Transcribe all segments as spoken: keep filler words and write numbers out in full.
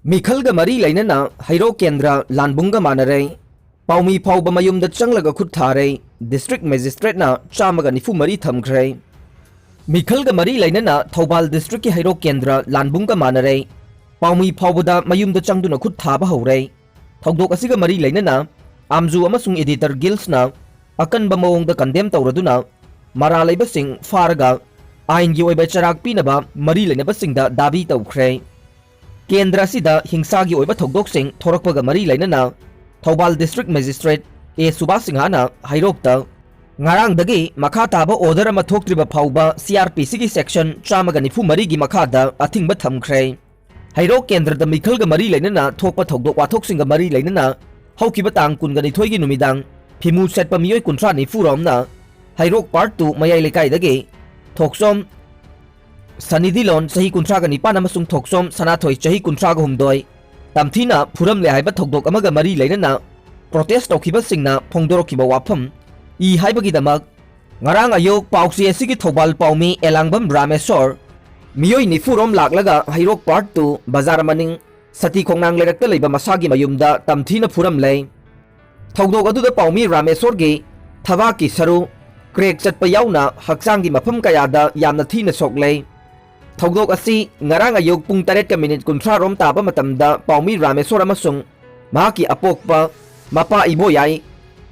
ꯃꯤꯈꯜꯒ ꯃꯔꯤ ꯂꯩꯅꯅ ꯍꯩꯔꯣꯛ ꯀꯦꯟꯗ꯭ꯔ ꯂꯥꯟꯕꯨꯡꯒ ꯃꯥꯟꯅꯔꯦ꯫ ꯄꯥꯎꯃꯤ ꯐꯥꯎꯕ ꯃꯌꯨꯝꯗ ꯆꯪꯂꯒ ꯈꯨꯠ ꯊꯥꯔꯦ꯫ ꯗꯤꯁꯇ꯭ꯔꯤꯛ ꯃꯦꯖꯤꯁꯇ꯭ꯔꯦꯠꯅ ꯆꯥꯝꯃꯒ ꯅꯤꯐꯨ ꯃꯔꯤ ꯊꯝꯈ꯭ꯔꯦ꯫ ꯃꯤꯈꯜꯒ ꯃꯔꯤ ꯂꯩꯅꯅ ꯊꯧꯕꯥꯜ ꯗꯤꯁꯇ꯭ꯔꯤꯛꯀꯤ ꯍꯩꯔꯣꯛ ꯀꯦꯟꯗ꯭ꯔ ꯂꯥꯟꯕꯨꯡꯒ ꯃꯥꯟꯅꯔꯦ꯫ ꯄꯥꯎꯃꯤ ꯐꯥꯎꯕꯗ ꯃꯌꯨꯝꯗ ꯆꯪꯗꯨꯅ ꯈꯨꯠ ꯊꯥꯕ ꯍꯧꯔꯦ꯫ ꯊꯧꯗꯣꯛ ꯑꯁꯤꯒ ꯃꯔꯤ ꯂꯩꯅꯅ ꯑꯥꯝꯖꯨ ꯑꯃꯁꯨꯡ ꯏꯗꯤꯇꯔ ꯒꯤꯜꯁꯅ ꯑꯀꯟꯕ ꯃꯑꯣꯡꯗ ꯀꯟꯗꯦꯝ ꯇꯧꯔꯗꯨꯅ ꯃꯔꯥꯜ ꯂꯩꯕꯁꯤꯡ ꯐꯥꯔꯒ ꯑꯥꯏꯟꯒꯤ ꯑꯣꯏꯕ ꯆꯩꯔꯥꯛ ꯄꯤꯅꯕ ꯃꯔꯤ ꯂꯩꯅꯕꯁꯤꯡꯗ ꯗꯥꯕꯤ ꯇꯧꯈ꯭ꯔꯦ꯫ ꯀꯦꯟꯗ꯭ꯔ ꯑꯁꯤꯗ ꯍꯤꯡꯁꯥꯒꯤ ꯑꯣꯏꯕ ꯊꯧꯗꯣꯛꯁꯤꯡ ꯊꯣꯔꯛꯄꯒ ꯃꯔꯤ ꯂꯩꯅꯅ ꯊꯧꯕꯥꯜ ꯗꯤꯁꯇ꯭ꯔꯤꯛ ꯃꯦꯖꯤꯁꯇ꯭ꯔꯦꯠ ꯑꯦ ꯁꯨꯕꯥꯁ ꯁꯤꯡꯍꯅ ꯍꯩꯔꯣꯛꯇ ꯉꯔꯥꯡꯗꯒꯤ ꯃꯈꯥ ꯇꯥꯕ ꯑꯣꯔꯗꯔ ꯑꯃ ꯊꯣꯛꯇ꯭ꯔꯤꯕ ꯐꯥꯎꯕ ꯁꯤ ꯑꯥꯔ ꯄꯤ ꯁꯤꯒꯤ ꯁꯦꯛꯁꯟ ꯆꯥꯝꯃꯒ ꯅꯤꯐꯨ ꯃꯔꯤꯒꯤ ꯃꯈꯥꯗ ꯑꯊꯤꯡꯕ ꯊꯝꯈ꯭ꯔꯦ꯫ ꯍꯩꯔꯣꯛ ꯀꯦꯟꯗ꯭ꯔꯗ ꯃꯤꯈꯜꯒ ꯃꯔꯤ ꯂꯩꯅꯅ ꯊꯣꯛꯄ ꯊꯧꯗꯣꯛ ꯋꯥꯊꯣꯛꯁꯤꯡꯒ ꯃꯔꯤ ꯂꯩꯅꯅ ꯍꯧꯈꯤꯕ ꯇꯥꯡ ꯀꯨꯟꯒ ꯅꯤꯊꯣꯏꯒꯤ ꯅꯨꯃꯤꯗꯥꯡ ꯐꯤꯃꯨ ꯁꯦꯠꯄ ꯃꯤꯑꯣꯏ ꯀꯨꯟꯊ꯭ꯔꯥ ꯅꯤꯐꯨ ꯔꯣꯝꯅ ꯍꯩꯔꯣꯛ ꯄꯥꯔꯠ ꯇꯨ ꯃꯌꯥꯏ ꯂꯩꯀꯥꯏꯗꯒꯤ ꯊꯣꯛꯆꯣꯝ ꯁꯅꯤ ꯗꯤꯂꯣꯟ ꯆꯍꯤ ꯀꯨꯟꯊ꯭ꯔꯥꯒ ꯅꯤꯄꯥꯟ ꯑꯃꯁꯨꯡ ꯊꯣꯛꯆꯣꯝ ꯁꯅꯥꯊꯣꯏ ꯆꯍꯤ ꯀꯨꯟꯊ꯭ꯔꯥꯒ ꯍꯨꯝꯗꯣꯏ ꯇꯝꯊꯤꯅ ꯐꯨꯔꯝꯂꯦ ꯍꯥꯏꯕ ꯊꯧꯗꯣꯛ ꯑꯃꯒ ꯃꯔꯤ ꯂꯩꯅꯅ ꯄ꯭ꯔꯣꯇꯦꯁ ꯇꯧꯈꯤꯕꯁꯤꯡꯅ ꯐꯣꯡꯗꯣꯔꯛꯈꯤꯕ ꯋꯥꯐꯝ ꯏ ꯍꯥꯏꯕꯒꯤꯗꯃꯛ ꯉꯔꯥꯡ ꯑꯌꯨꯛ ꯄꯥꯎꯆꯦ ꯑꯁꯤꯒꯤ ꯊꯧꯕꯥꯜ ꯄꯥꯎꯃꯤ ꯑꯦꯂꯥꯡꯕꯝ ꯔꯥꯃꯦꯁꯣꯔ ꯃꯤꯑꯣꯏ ꯅꯤꯐꯨ ꯔꯣꯝ ꯂꯥꯛꯂꯒ ꯍꯩꯔꯣꯛ ꯄꯥꯔꯠ ꯇꯨ ꯕꯖꯥꯔ ꯃꯅꯤꯡ ꯁꯇꯤ ꯈꯣꯡꯅꯥꯡ ꯂꯩꯔꯛꯇ ꯂꯩꯕ ꯃꯁꯥꯒꯤ ꯃꯌꯨꯝꯗ ꯇꯝꯊꯤꯅ ꯐꯨꯔꯝꯂꯦ꯫ ꯊꯧꯗꯣꯛ ꯑꯗꯨꯗ ꯄꯥꯎꯃꯤ ꯔꯥꯃꯦꯁꯣꯔꯒꯤ ꯊꯕꯥꯛꯀꯤ ꯁꯔꯨ ꯀ꯭ꯔꯦꯛ ꯆꯠꯄ ꯌꯥꯎꯅ ꯍꯛꯆꯥꯡꯒꯤ ꯃꯐꯝ ꯀꯌꯥꯗ ꯌꯥꯝꯅ ꯊꯤꯅ ꯁꯣꯛꯂꯦ꯫ ꯊꯧꯗꯣꯛ ꯑꯁꯤ ꯉꯔꯥꯡ ꯑꯌꯨꯛ ꯄꯨꯡ ꯇꯔꯦꯠꯀ ꯃꯤꯅꯤꯠ ꯀꯨꯟꯊ꯭ꯔꯥ ꯔꯣꯝ ꯇꯥꯕ ꯃꯇꯝꯗ ꯄꯥꯎꯃꯤ ꯔꯥꯃꯦꯁꯣꯔ ꯑꯃꯁꯨꯡ ꯃꯍꯥꯛꯀꯤ ꯑꯄꯣꯛꯄ ꯃꯄꯥ ꯏꯕꯣꯌꯥꯏ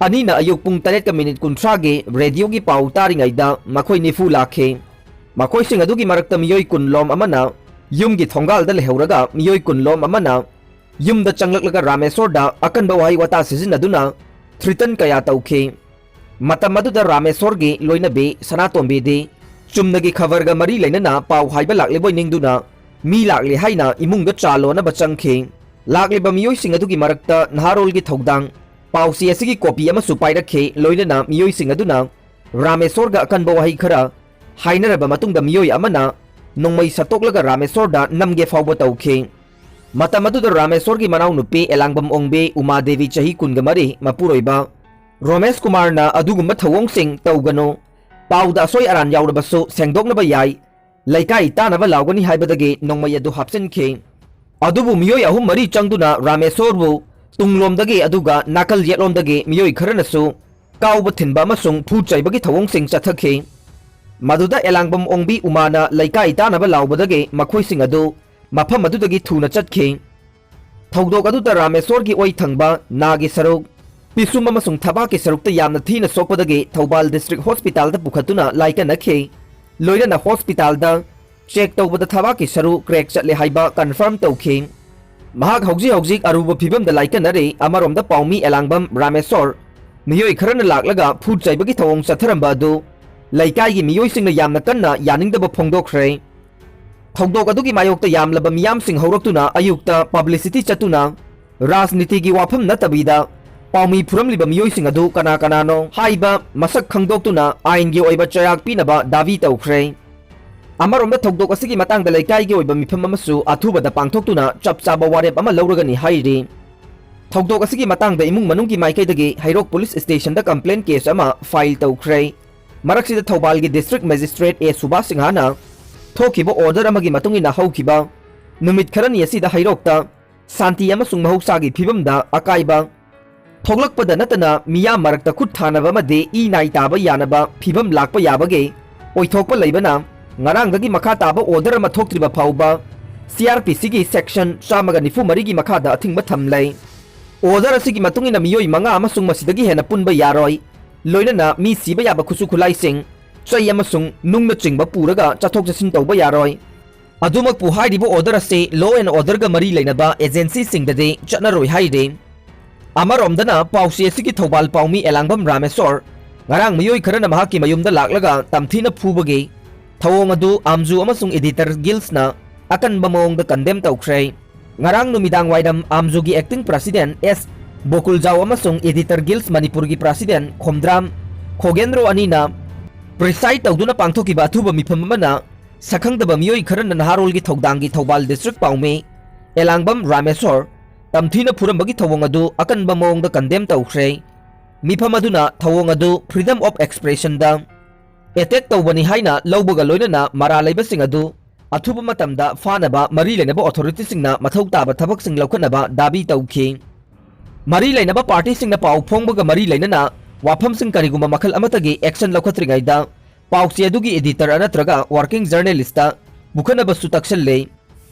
ꯑꯅꯤꯅ ꯑꯌꯨꯛ ꯄꯨꯡ ꯇꯔꯦꯠꯀ ꯃꯤꯅꯤꯠ ꯀꯨꯟꯊ꯭ꯔꯥꯒꯤ ꯔꯦꯗꯤꯑꯣꯒꯤ ꯄꯥꯎ ꯇꯥꯔꯤꯉꯩꯗ ꯃꯈꯣꯏ ꯅꯤꯐꯨ ꯂꯥꯛꯈꯤ꯫ ꯃꯈꯣꯏꯁꯤꯡ ꯑꯗꯨꯒꯤ ꯃꯔꯛꯇ ꯃꯤꯑꯣꯏ ꯀꯨꯟ ꯂꯣꯝ ꯑꯃꯅ ꯌꯨꯝꯒꯤ ꯊꯣꯡꯒꯥꯜꯗ ꯂꯩꯍꯧꯔꯒ ꯃꯤꯑꯣꯏ ꯀꯨꯟ ꯂꯣꯝ ꯑꯃꯅ ꯌꯨꯝꯗ ꯆꯪꯂꯛꯂꯒ ꯔꯥꯃꯦꯁꯣꯔꯗ ꯑꯀꯟꯕ ꯋꯥꯍꯩ ꯋꯥꯇꯥ ꯁꯤꯖꯤꯟꯅꯗꯨꯅ ꯊ꯭ꯔꯤꯇꯟ ꯀꯌꯥ ꯇꯧꯈꯤ꯫ ꯃꯇꯝ ꯑꯗꯨꯗ ꯔꯥꯃꯦꯁꯣꯔꯒꯤ ꯂꯣꯏꯅꯕꯤ ꯁꯅꯥꯇꯣꯝꯕꯤꯗꯤ ꯆꯨꯝꯅꯒꯤ ꯈꯕꯔꯒ ꯃꯔꯤ ꯂꯩꯅꯅ ꯄꯥꯎ ꯍꯥꯏꯕ ꯂꯥꯛꯂꯤꯕꯣꯏ ꯅꯤꯡꯗꯨꯅ ꯃꯤ ꯂꯥꯛꯂꯤ ꯍꯥꯏꯅ ꯏꯃꯨꯡꯗ ꯆꯥ ꯂꯣꯟꯅꯕ ꯆꯪꯈꯤ꯫ ꯂꯥꯛꯂꯤꯕ ꯃꯤꯑꯣꯏꯁꯤꯡ ꯑꯗꯨꯒꯤ ꯃꯔꯛꯇ ꯅꯍꯥꯔꯣꯜꯒꯤ ꯊꯧꯗꯥꯡ ꯄꯥꯎꯆꯦ ꯑꯁꯤꯒꯤ ꯀꯣꯄꯤ ꯑꯃꯁꯨ ꯄꯥꯏꯔꯛꯈꯤ꯫ ꯂꯣꯏꯅꯅ ꯃꯤꯑꯣꯏꯁꯤꯡ ꯑꯗꯨꯅ ꯔꯥꯃꯦꯁꯣꯔꯒ ꯑꯀꯟꯕ ꯋꯥꯍꯩ ꯈꯔ ꯍꯥꯏꯅꯔꯕ ꯃꯇꯨꯡꯗ ꯃꯤꯑꯣꯏ ꯑꯃꯅ ꯅꯣꯡꯃꯩ ꯁꯠꯇꯣꯛꯂꯒ ꯔꯥꯃꯦꯁꯣꯔꯗ ꯅꯝꯒꯦ ꯐꯥꯎꯕ ꯇꯧꯈꯤ꯫ ꯃꯇꯝ ꯑꯗꯨꯗ ꯔꯥꯃꯦꯁꯣꯔꯒꯤ ꯃꯅꯥꯎꯅꯨꯄꯤ ꯑꯦꯂꯥꯡꯕꯝ ꯑꯣꯡꯕꯤ ꯎꯃꯥꯗꯦꯕꯤ ꯆꯍꯤ ꯀꯨꯟꯒ ꯃꯔꯤ ꯃꯄꯨꯔꯣꯏꯕ ꯔꯣꯃꯦꯁ ꯀꯨꯃꯥꯔꯅ ꯑꯗꯨꯒꯨꯝꯕ ꯊꯧꯑꯣꯡꯁꯤꯡ ꯇꯧꯒꯅꯨ, ꯄꯥꯎꯗ ꯑꯁꯣꯏ ꯑꯔꯥꯟ ꯌꯥꯎꯔꯕꯁꯨ ꯁꯦꯡꯗꯣꯛꯅꯕ ꯌꯥꯏ, ꯂꯩꯀꯥꯏ ꯇꯥꯅꯕ ꯂꯥꯎꯒꯅꯤ ꯍꯥꯏꯕꯗꯒꯤ ꯅꯣꯡꯃꯩ ꯑꯗꯨ ꯍꯥꯞꯆꯤꯟꯈꯤ꯫ ꯑꯗꯨꯕꯨ ꯃꯤꯑꯣꯏ ꯑꯍꯨꯝ ꯃꯔꯤ ꯆꯪꯗꯨꯅ ꯔꯥꯃꯦꯁꯣꯔꯕꯨ ꯇꯨꯡꯂꯣꯝꯗꯒꯤ ꯑꯗꯨꯒ ꯅꯥꯀꯜ ꯌꯦꯠꯂꯣꯝꯗꯒꯤ ꯃꯤꯑꯣꯏ ꯈꯔꯅꯁꯨ ꯀꯥꯎꯕ ꯊꯤꯟꯕ ꯑꯃꯁꯨꯡ ꯐꯨ ꯆꯩꯕꯒꯤ ꯊꯧꯑꯣꯡꯁꯤꯡ ꯆꯠꯊꯈꯤ꯫ ꯃꯗꯨꯗ ꯑꯦꯂꯥꯡꯕꯝ ꯑꯣꯡꯕꯤ ꯎꯃꯥꯅ ꯂꯩꯀꯥꯏ ꯇꯥꯅꯕ ꯂꯥꯎꯕꯗꯒꯤ ꯃꯈꯣꯏꯁꯤꯡ ꯑꯗꯨ ꯃꯐꯝ ꯑꯗꯨꯗꯒꯤ ꯊꯨꯅ ꯆꯠꯈꯤ꯫ ꯊꯧꯗꯣꯛ ꯑꯗꯨꯗ ꯔꯥꯃꯦꯁꯣꯔꯒꯤ ꯑꯣꯏ ꯊꯪꯕ ꯅꯥꯒꯤ ꯁꯔꯨꯛ, ꯄꯤꯁꯨꯝ ꯑꯃꯁꯨꯡ ꯊꯕꯥꯛꯀꯤ ꯁꯔꯨꯛꯇ ꯌꯥꯝꯅ ꯊꯤꯅ ꯁꯣꯛꯄꯗꯒꯤ ꯊꯧꯕꯥꯜ ꯗꯤꯁꯇ꯭ꯔꯤꯛ ꯍꯣꯁꯄꯤꯇꯥꯜꯗ ꯄꯨꯈꯠꯇꯨꯅ ꯂꯥꯏꯀꯠꯅꯈꯤ꯫ ꯂꯣꯏꯅꯅ ꯍꯣꯁꯄꯤꯇꯥꯜꯗ ꯆꯦꯛ ꯇꯧꯕꯗ ꯊꯕꯥꯛꯀꯤ ꯁꯔꯨ ꯀ꯭ꯔꯦꯛ ꯆꯠꯂꯦ ꯍꯥꯏꯕ ꯀꯟꯐꯥꯔꯝ ꯇꯧꯈꯤ꯫ ꯃꯍꯥꯛ ꯍꯧꯖꯤꯛ ꯍꯧꯖꯤꯛ ꯑꯔꯨꯕ ꯐꯤꯕꯝꯗ ꯂꯥꯏꯀꯠꯅꯔꯤ꯫ ꯑꯃꯔꯣꯝꯗ ꯄꯥꯎꯃꯤ ꯑꯦꯂꯥꯡꯕꯝ ꯔꯥꯃꯦꯁꯣꯔ ꯃꯤꯑꯣꯏ ꯈꯔꯅ ꯂꯥꯛꯂꯒ ꯐꯨ ꯆꯩꯕꯒꯤ ꯊꯧꯑꯣꯡ ꯆꯠꯊꯔꯝꯕ ꯑꯗꯨ ꯂꯩꯀꯥꯏꯒꯤ ꯃꯤꯑꯣꯏꯁꯤꯡꯅ ꯌꯥꯝꯅ ꯀꯟꯅ ꯌꯥꯅꯤꯡꯗꯕ ꯐꯣꯡꯗꯣꯛꯈ꯭ꯔꯦ꯫ ꯊꯧꯗꯣꯛ ꯑꯗꯨꯒꯤ ꯃꯥꯌꯣꯛꯇ ꯌꯥꯝꯂꯕ ꯃꯤꯌꯥꯝꯁꯤꯡ ꯍꯧꯔꯛꯇꯨꯅ ꯑꯌꯨꯛꯇ ꯄꯕ꯭ꯂꯤꯁꯤꯇꯤ ꯆꯠꯇꯨꯅ ꯔꯥꯖꯅꯤꯇꯤꯒꯤ ꯋꯥꯐꯝ ꯅꯠꯇꯕꯤꯗ ꯄꯥꯎꯃꯤ ꯐꯨꯔꯝꯂꯤꯕ ꯃꯤꯑꯣꯏꯁꯤꯡ ꯑꯗꯨ ꯀꯅꯥ ꯀꯅꯥꯅꯣ ꯍꯥꯏꯕ ꯃꯁꯛ ꯈꯪꯗꯣꯛꯇꯨꯅ ꯑꯥꯏꯟꯒꯤ ꯑꯣꯏꯕ ꯆꯩꯔꯥꯛ ꯄꯤꯅꯕ ꯗꯥꯕꯤ ꯇꯧꯈ꯭ꯔꯦ꯫ ꯑꯃꯔꯣꯝꯗ ꯊꯧꯗꯣꯛ ꯑꯁꯤꯒꯤ ꯃꯇꯥꯡꯗ ꯂꯩꯀꯥꯏꯒꯤ ꯑꯣꯏꯕ ꯃꯤꯐꯝ ꯑꯃꯁꯨ ꯑꯊꯨꯕꯗ ꯄꯥꯡꯊꯣꯛꯇꯨꯅ ꯆꯞ ꯆꯥꯕ ꯋꯥꯔꯦꯞ ꯑꯃ ꯂꯧꯔꯒꯅꯤ ꯍꯥꯏꯔꯤ꯫ ꯊꯧꯗꯣꯛ ꯑꯁꯤꯒꯤ ꯃꯇꯥꯡꯗ ꯏꯃꯨꯡ ꯃꯅꯨꯡꯒꯤ ꯃꯥꯏꯀꯩꯗꯒꯤ ꯍꯩꯔꯣꯛ ꯄꯨꯂꯤꯁ ꯁ꯭ꯇꯦꯁꯟꯗ ꯀꯝꯄ꯭ꯂꯦꯟ ꯀꯦꯁ ꯑꯃ ꯐꯥꯏꯜ ꯇꯧꯈ꯭ꯔꯦ꯫ ꯃꯔꯛꯁꯤꯗ ꯊꯧꯕꯥꯜꯒꯤ ꯗꯤꯁꯇ꯭ꯔꯤꯛ ꯃꯦꯖꯤꯁꯇ꯭ꯔꯦꯠ ꯑꯦ ꯁꯨꯕꯥꯁ ꯁꯤꯡꯍꯅ ꯊꯣꯛꯈꯤꯕ ꯑꯣꯔꯗꯔ ꯑꯃꯒꯤ ꯃꯇꯨꯡ ꯏꯟꯅ ꯍꯧꯈꯤꯕ ꯅꯨꯃꯤꯠ ꯈꯔꯅꯤ ꯑꯁꯤꯗ ꯍꯩꯔꯣꯛꯇ ꯁꯥꯟꯇꯤ ꯑꯃꯁꯨꯡ ꯃꯍꯧꯁꯥꯒꯤ ꯐꯤꯕꯝꯗ ꯑꯀꯥꯏꯕ ꯊꯣꯛꯂꯛꯄꯗ ꯅꯠꯇꯅ ꯃꯤꯌꯥꯝ ꯃꯔꯛꯇ ꯈꯨꯠ ꯊꯥꯅꯕ ꯑꯃꯗꯤ ꯏ ꯅꯥꯏ ꯇꯥꯕ ꯌꯥꯅꯕ ꯐꯤꯕꯝ ꯂꯥꯛꯄ ꯌꯥꯕꯒꯤ ꯑꯣꯏꯊꯣꯛꯄ ꯂꯩꯕꯅ ꯉꯔꯥꯡꯗꯒꯤ ꯃꯈꯥ ꯇꯥꯕ ꯑꯣꯔꯗꯔ ꯑꯃ ꯊꯣꯛꯇ꯭ꯔꯤꯕ ꯐꯥꯎꯕ ꯁꯤ ꯑꯥꯔ ꯄꯤ ꯁꯤꯒꯤ ꯁꯦꯛꯁꯟ ꯆꯥꯝꯃꯒ ꯅꯤꯐꯨ ꯃꯔꯤꯒꯤ ꯃꯈꯥꯗ ꯑꯊꯤꯡꯕ ꯊꯝꯂꯦ꯫ ꯑꯣꯔꯗꯔ ꯑꯁꯤꯒꯤ ꯃꯇꯨꯡ ꯏꯟꯅ ꯃꯤꯑꯣꯏ ꯃꯉꯥ ꯑꯃꯁꯨꯡ ꯃꯁꯤꯗꯒꯤ ꯍꯦꯟꯅ ꯄꯨꯟꯕ ꯌꯥꯔꯣꯏ, ꯂꯣꯏꯅꯅ ꯃꯤ ꯁꯤꯕ ꯌꯥꯕ ꯈꯨꯠꯁꯨ ꯈꯨꯠꯂꯥꯏꯁꯤꯡ, ꯆꯩ ꯑꯃꯁꯨꯡ ꯅꯨꯡꯅꯆꯤꯡꯕ ꯄꯨꯔꯒ ꯆꯠꯊꯣꯛ ꯆꯠꯁꯤꯟ ꯇꯧꯕ ꯌꯥꯔꯣꯏ꯫ ꯑꯗꯨꯃꯛꯄꯨ ꯍꯥꯏꯔꯤꯕ ꯑꯣꯔꯗꯔ ꯑꯁꯤ law and orderꯒ ꯃꯔꯤ ꯂꯩꯅꯕ ꯑꯦꯖꯦꯟꯁꯤꯁꯤꯡꯗꯗꯤ ꯆꯠꯅꯔꯣꯏ ꯍꯥꯏꯔꯤ꯫ ꯑꯃꯔꯣꯝꯗꯅ ꯄꯥꯎꯆꯦ ꯑꯁꯤꯒꯤ ꯊꯧꯕꯥꯜ ꯄꯥꯎꯃꯤ ꯑꯦꯂꯥꯡꯕꯝ ꯔꯥꯃꯦꯁꯣꯔ ꯉꯔꯥꯡ ꯃꯤꯑꯣꯏ ꯈꯔꯅ ꯃꯍꯥꯛꯀꯤ ꯃꯌꯨꯝꯗ ꯂꯥꯛꯂꯒ ꯇꯝꯊꯤꯅ ꯐꯨꯕꯒꯤ ꯊꯧꯑꯣꯡ ꯑꯗꯨ ꯑꯥꯝꯖꯨ ꯑꯃꯁꯨꯡ ꯏꯗꯤꯇꯔ ꯒꯤꯜꯁꯅ ꯑꯀꯟꯕ ꯃꯑꯣꯡꯗ ꯀꯟꯗꯦꯝ ꯇꯧꯈ꯭ꯔꯦ꯫ ꯉꯔꯥꯡ ꯅꯨꯃꯤꯗꯥꯡ ꯋꯥꯏꯔꯝ ꯑꯥꯝꯖꯨꯒꯤ ꯑꯦꯛꯇꯤꯡ ꯄ꯭ꯔꯁꯤꯗꯦꯟ ꯑꯦꯁ ꯕꯣꯀꯨꯜꯖꯥꯎ ꯑꯃꯁꯨꯡ ꯏꯗꯤꯇꯔ ꯒꯤꯜꯁ ꯃꯅꯤꯄꯨꯔꯒꯤ ꯄ꯭ꯔꯁꯤꯗꯦꯟ ꯈꯣꯝꯗ꯭ꯔꯥꯝ ꯈꯣꯒꯦꯟꯗ꯭ꯔꯣ ꯑꯅꯤꯅ ꯄ꯭ꯔꯤꯁꯥꯏꯗ ꯇꯧꯗꯨꯅ ꯄꯥꯡꯊꯣꯛꯈꯤꯕ ꯑꯊꯨꯕ ꯃꯤꯐꯝ ꯑꯃꯅ ꯁꯛꯈꯪꯗꯕ ꯃꯤꯑꯣꯏ ꯈꯔꯅ ꯅꯍꯥꯔꯣꯜꯒꯤ ꯊꯧꯗꯥꯡꯒꯤ ꯊꯧꯕꯥꯜ ꯗꯤꯁꯇ꯭ꯔꯤꯛ ꯄꯥꯎꯃꯤ ꯑꯦꯂꯥꯡꯕꯝ ꯔꯥꯃꯦꯁꯣꯔ ꯇꯝꯊꯤꯅ ꯐꯨꯔꯝꯕꯒꯤ ꯊꯧꯑꯣꯡ ꯑꯗꯨ ꯑꯀꯟꯕ ꯃꯑꯣꯡꯗ ꯀꯟꯗꯦꯝ ꯇꯧꯈ꯭ꯔꯦ꯫ ꯃꯤꯐꯝ ꯑꯗꯨꯅ ꯊꯧꯑꯣꯡ ꯑꯗꯨ freedom of expressionꯗ ꯑꯦꯇꯦꯛ ꯇꯧꯕꯅꯤ ꯍꯥꯏꯅ ꯂꯧꯕꯒ ꯂꯣꯏꯅꯅ ꯃꯔꯥꯜ ꯂꯩꯕꯁꯤꯡ ꯑꯗꯨ ꯑꯊꯨꯕ ꯃꯇꯝꯗ ꯐꯥꯅꯕ ꯃꯔꯤ ꯂꯩꯅꯕ ꯑꯣꯊꯣꯔꯤꯇꯤꯁꯤꯡꯅ ꯃꯊꯧ ꯇꯥꯕ ꯊꯕꯛꯁꯤꯡ ꯂꯧꯈꯠꯅꯕ ꯗꯥꯕꯤ ꯇꯧꯈꯤ꯫ ꯃꯔꯤ ꯂꯩꯅꯕ ꯄꯥꯔꯇꯤꯁꯤꯡꯅ ꯄꯥꯎ ꯐꯣꯡꯕꯒ ꯃꯔꯤ ꯂꯩꯅꯅ ꯋꯥꯐꯝꯁꯤꯡ ꯀꯔꯤꯒꯨꯝꯕ ꯃꯈꯜ ꯑꯃꯠꯇꯒꯤ ꯑꯦꯛꯁꯟ ꯂꯧꯈꯠꯇ꯭ꯔꯤꯉꯩꯗ ꯄꯥꯎꯆꯦ ꯑꯗꯨꯒꯤ ꯏꯗꯤꯇꯔ ꯅꯠꯇ꯭ꯔꯒ ꯋꯥꯔꯀꯤꯡ ꯖꯔꯅꯦꯂꯤꯁꯇ ꯄꯨꯈꯠꯅꯕꯁꯨ ꯇꯛꯁꯜꯂꯦ꯫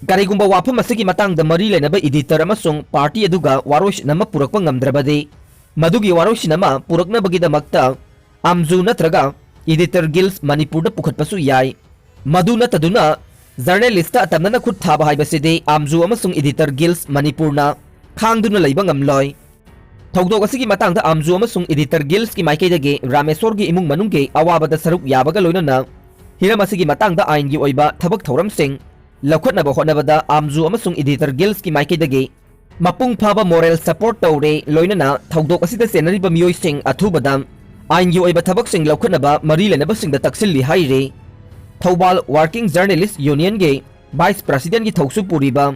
ꯀꯔꯤꯒꯨꯝꯕ ꯋꯥꯐꯝ ꯑꯁꯤꯒꯤ ꯃꯇꯥꯡꯗ ꯃꯔꯤ ꯂꯩꯅꯕ ꯏꯗꯤꯇꯔ ꯑꯃꯁꯨꯡ ꯄꯥꯔꯇꯤ ꯑꯗꯨꯒ ꯋꯥꯔꯣꯏꯁꯤꯟ ꯑꯃ ꯄꯨꯔꯛꯄ ꯉꯝꯗ꯭ꯔꯕꯗꯤ, ꯃꯗꯨꯒꯤ ꯋꯥꯔꯣꯏꯁꯤꯟ ꯑꯃ ꯄꯨꯔꯛꯅꯕꯒꯤꯗꯃꯛꯇ ꯑꯥꯝꯖꯨ ꯅꯠꯇ꯭ꯔꯒ ꯏꯗꯤꯇꯔ ꯒꯤꯜꯁ ꯃꯅꯤꯄꯨꯔꯗ ꯄꯨꯈꯠꯄꯁꯨ ꯌꯥꯏ꯫ ꯃꯗꯨ ꯅꯠꯇꯗꯨꯅ ꯖꯔꯅꯦꯂꯤꯁꯇ ꯑꯇꯝꯅꯅ ꯈꯨꯠ ꯊꯥꯕ ꯍꯥꯏꯕꯁꯤꯗꯤ ꯑꯥꯝꯖꯨ ꯑꯃꯁꯨꯡ ꯏꯗꯤꯇꯔ ꯒꯤꯜꯁ ꯃꯅꯤꯄꯨꯔꯅ ꯈꯥꯡꯗꯨꯅ ꯂꯩꯕ ꯉꯝꯂꯣꯏ꯫ ꯊꯧꯗꯣꯛ ꯑꯁꯤꯒꯤ ꯃꯇꯥꯡꯗ ꯑꯥꯝꯖꯨ ꯑꯃꯁꯨꯡ ꯏꯗꯤꯇꯔ ꯒꯤꯜꯁꯀꯤ ꯃꯥꯏꯀꯩꯗꯒꯤ ꯔꯥꯃꯦꯁꯣꯔꯒꯤ ꯏꯃꯨꯡ ꯃꯅꯨꯡꯒꯤ ꯑꯋꯥꯕꯗ ꯁꯔꯨꯛ ꯌꯥꯕꯒ ꯂꯣꯏꯅꯅ ꯍꯤꯔꯝ ꯑꯁꯤꯒꯤ ꯃꯇꯥꯡꯗ ꯑꯥꯏꯟꯒꯤ ꯑꯣꯏꯕ ꯊꯕꯛ ꯊꯧꯔꯝꯁꯤꯡ ꯂꯧꯈꯠꯅꯕ ꯍꯣꯠꯅꯕꯗ ꯑꯥꯝꯖꯨ ꯑꯃꯁꯨꯡ ꯏꯗꯤꯇꯔ ꯒꯤꯜꯁꯀꯤ ꯃꯥꯏꯀꯩꯗꯒꯤ ꯃꯄꯨꯡ ꯐꯥꯕ ꯃꯣꯔꯦꯜ ꯁꯄꯣꯔꯠ ꯇꯧꯔꯦ, ꯂꯣꯏꯅꯅ ꯊꯧꯗꯣꯛ ꯑꯁꯤꯗ ꯆꯦꯟꯅꯔꯤꯕ ꯃꯤꯑꯣꯏꯁꯤꯡ ꯑꯊꯨꯕꯗ ꯑꯥꯏꯟꯒꯤ ꯑꯣꯏꯕ ꯊꯕꯛꯁꯤꯡ ꯂꯧꯈꯠꯅꯕ ꯃꯔꯤ ꯂꯩꯅꯕꯁꯤꯡꯗ ꯇꯛꯁꯤꯜꯂꯤ ꯍꯥꯏꯔꯤ꯫ ꯊꯧꯕꯥꯜ ꯋꯥꯔꯀꯤꯡ ꯖꯔꯅꯦꯂꯤꯁ ꯌꯨꯅꯤꯌꯟꯒꯤ ꯚꯥꯏꯁ ꯄ꯭ꯔꯁꯤꯗꯦꯟꯒꯤ ꯊꯧꯁꯨ ꯄꯨꯔꯤꯕ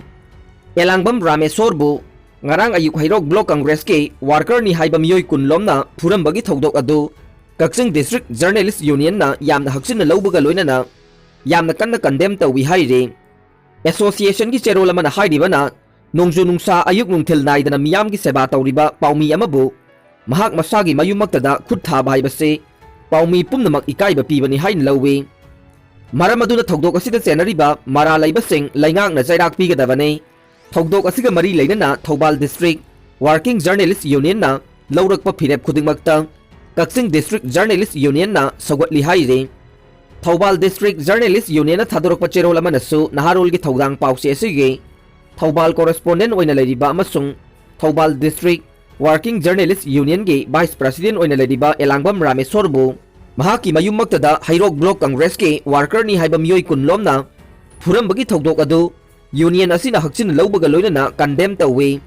ꯑꯦꯂꯥꯡꯕꯝ ꯔꯥꯃꯦꯁꯣꯔꯕꯨ ꯉꯔꯥꯡ ꯑꯌꯨꯛ ꯍꯩꯔꯣꯛ ꯕ꯭ꯂꯣꯛ ꯀꯪꯒ꯭ꯔꯦꯁꯀꯤ ꯋꯥꯔꯀꯔꯅꯤ ꯍꯥꯏꯕ ꯃꯤꯑꯣꯏ ꯀꯨꯟ ꯂꯣꯝꯅ ꯐꯨꯔꯝꯕꯒꯤ ꯊꯧꯗꯣꯛ ꯑꯗꯨ ꯀꯛꯆꯤꯡ ꯗꯤꯁꯇ꯭ꯔꯤꯛ ꯖꯔꯅꯦꯂꯤꯁ ꯌꯨꯅꯤꯌꯟꯅ ꯌꯥꯝꯅ ꯍꯛꯆꯤꯟꯅ ꯂꯧꯕꯒ ꯂꯣꯏꯅꯅ ꯌꯥꯝꯅ ꯀꯟꯅ ꯀꯟꯗꯦꯝ ꯇꯧꯏ ꯍꯥꯏꯔꯤ꯫ ꯑꯦꯁꯣꯁꯤꯌꯦꯁꯟꯒꯤ ꯆꯦꯔꯣꯜ ꯑꯃꯅ ꯍꯥꯏꯔꯤꯕꯅ, ꯅꯣꯡꯖꯨ ꯅꯨꯡꯁꯥ ꯑꯌꯨꯛ ꯅꯨꯡꯊꯤꯜ ꯅꯥꯏꯗꯅ ꯃꯤꯌꯥꯝꯒꯤ ꯁꯦꯕꯥ ꯇꯧꯔꯤꯕ ꯄꯥꯎꯃꯤ ꯑꯃꯕꯨ ꯃꯍꯥꯛ ꯃꯁꯥꯒꯤ ꯃꯌꯨꯝꯃꯛꯇꯗ ꯈꯨꯠ ꯊꯥꯕ ꯍꯥꯏꯕꯁꯤ ꯄꯥꯎꯃꯤ ꯄꯨꯝꯅꯃꯛ ꯏꯀꯥꯏꯕ ꯄꯤꯕꯅꯤ ꯍꯥꯏꯅ ꯂꯧꯏ꯫ ꯃꯔꯝ ꯑꯗꯨꯅ ꯊꯧꯗꯣꯛ ꯑꯁꯤꯗ ꯆꯦꯟꯅꯔꯤꯕ ꯃꯔꯥꯜ ꯂꯩꯕꯁꯤꯡ ꯂꯩꯉꯥꯛꯅ ꯆꯩꯔꯥꯛ ꯄꯤꯒꯗꯕꯅꯤ꯫ ꯊꯧꯗꯣꯛ ꯑꯁꯤꯒ ꯃꯔꯤ ꯂꯩꯅꯅ ꯊꯧꯕꯥꯜ ꯗꯤꯁꯇ꯭ꯔꯤꯛ ꯋꯥꯔꯀꯤꯡ ꯖꯔꯅꯦꯂꯤꯁ ꯌꯨꯅꯤꯌꯟꯅ ꯂꯧꯔꯛꯄ ꯐꯤꯔꯦꯞ ꯈꯨꯗꯤꯡꯃꯛꯇ ꯀꯛꯆꯤꯡ ꯗꯤꯁꯇ꯭ꯔꯤꯛ ꯖꯔꯅꯦꯂꯤꯁ ꯌꯨꯅꯤꯌꯟꯅ ꯁꯧꯒꯠꯂꯤ ꯍꯥꯏꯔꯤ꯫ ꯊꯧꯕꯥꯜ ꯗꯤꯁꯇ꯭ꯔꯤꯛ ꯖꯔꯅꯦꯂꯤꯁ ꯌꯨꯅꯤꯌꯟꯅ ꯊꯥꯗꯣꯔꯛꯄ ꯆꯦꯔꯣꯜ ꯑꯃꯅꯁꯨ ꯅꯍꯥꯔꯣꯜꯒꯤ ꯊꯧꯗꯥꯡ ꯄꯥꯎꯆꯦ ꯑꯁꯤꯒꯤ ꯊꯧꯕꯥꯜ ꯀꯣꯔꯦꯁꯄꯣꯟꯗꯦꯟ ꯑꯣꯏꯅ ꯂꯩꯔꯤꯕ ꯑꯃꯁꯨꯡ ꯊꯧꯕꯥꯜ ꯗꯤꯁꯇ꯭ꯔꯤꯛ ꯋꯥꯔꯀꯤꯡ ꯖꯔꯅꯦꯂꯤꯁ ꯌꯨꯅꯤꯌꯟꯒꯤ ꯚꯥꯏꯁ ꯄ꯭ꯔꯁꯤꯗꯦꯟ ꯑꯣꯏꯅ ꯂꯩꯔꯤꯕ ꯑꯦꯂꯥꯡꯕꯝ ꯔꯥꯃꯦꯁꯣꯔꯕꯨ ꯃꯍꯥꯛꯀꯤ ꯃꯌꯨꯝꯃꯛꯇꯗ ꯍꯩꯔꯣꯛ ꯕ꯭ꯂꯣꯛ ꯀꯪꯒ꯭ꯔꯦꯁꯀꯤ ꯋꯥꯔꯀꯔꯅꯤ ꯍꯥꯏꯕ ꯃꯤꯑꯣꯏ ꯀꯨꯟ ꯂꯣꯝꯅ ꯐꯨꯔꯝꯕꯒꯤ ꯊꯧꯗꯣꯛ ꯑꯗꯨ ꯌꯨꯅꯤꯌꯟ ꯑꯁꯤꯅ ꯍꯛꯆꯤꯟꯅ ꯂꯧꯕꯒ ꯂꯣꯏꯅꯅ ꯀꯟꯗꯦꯝ ꯇꯧꯏ꯫